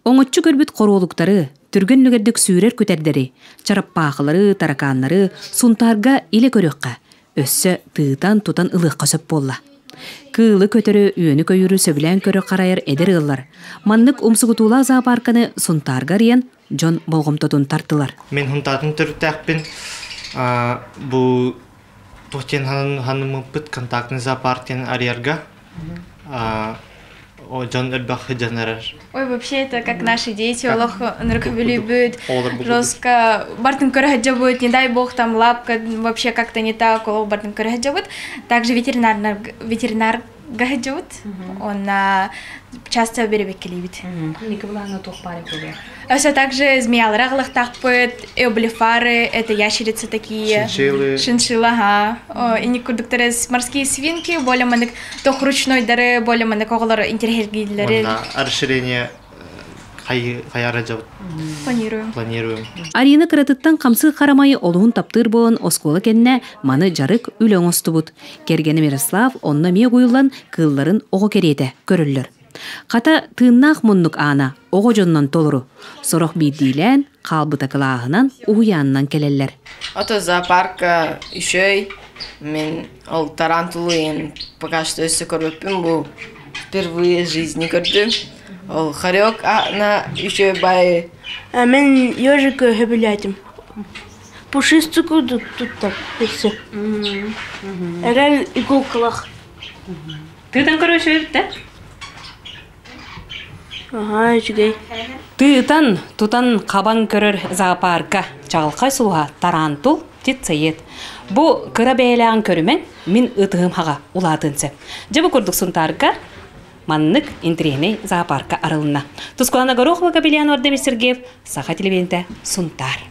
Оҥоччу көрбүт хоруолуктары, түргэн үлүгэрдик сүүрэр күтэрдэри, чараппаахылары, таракааннары Сунтаарга илэ көрүөххэ, өссө тыытан-тутан ылыахха сөп буолла. Кыылы көтөрү, үөнү-көйүүрү сөбүлээн көрө харайар эдэр ыаллар маннык умсугутуулаах зоопарканы Сунтаарга арыйан дьон болҕомтотун тартылар. Мин Сунтаартан төрүттээхпин. Бу туох диэн ханыммыппыт контактный зоопарк диэн арыйарга дьон элбэх сыдьанарар. Ой, вообще это как наши дети, олох наркобилибит, жестко бартын көрө будет, не дай бог там лапка вообще как-то не так, олох бартын көрө будет. Также ветеринар ветеринар будет, он часто беребеккелибит. Все также змеялар аҕылыктаахпыт, эублефары, это ящерицы такие. Шиншиллы. Шиншилла, ага. И курдуктары морские свинки, более манык тох ручнойдары, более манык оҕолор интеллигентлери. Расширение хайара жабыт. Планируем. Планируем. Арина кыратыттан хамсык харамайы олуһун таптыыр буолан оскуола кэннэ маны дьарык үлэ оҥостубут. Кэргэнэ Мирослав онно эмиэ угуйуллан кыылларын оҕо кэриэтэ көрөллөр. Хата, тыыннаах муннук аана оҕо дьонунан толору. Сорох биирдиилээн, хаалбыта кылааһынан, уһуйаанынан кэлэллэр. Ото зоопарка үчүгэй. Мин ол тарантулуйун пока что өссө көрбөппүн бу впервые в жизни көрдүм. Ол хорек на үчүгэй бай. Мен ежика сөбүлээтим. Пушистый курдук туттар өссө. Эрэл иголкалах. Тыытан көрөшүбүт да? Аһаа, үчүгэй. Тыытан, тутан хабан көрөр зоопарка чаҕылхай сулуһа Тарантул птицеед. Бу кыра бэйэлээҕин көрүмэн мин ытыһым хаҕа улаатын сөп. Дьэ бу курдук Сунтаарга маннык интэриэһинэй зоопарка арылынна. Тускулана Горохова, Габелян Ордемир Сергеев, Саха телевидениетэ, Сунтаар.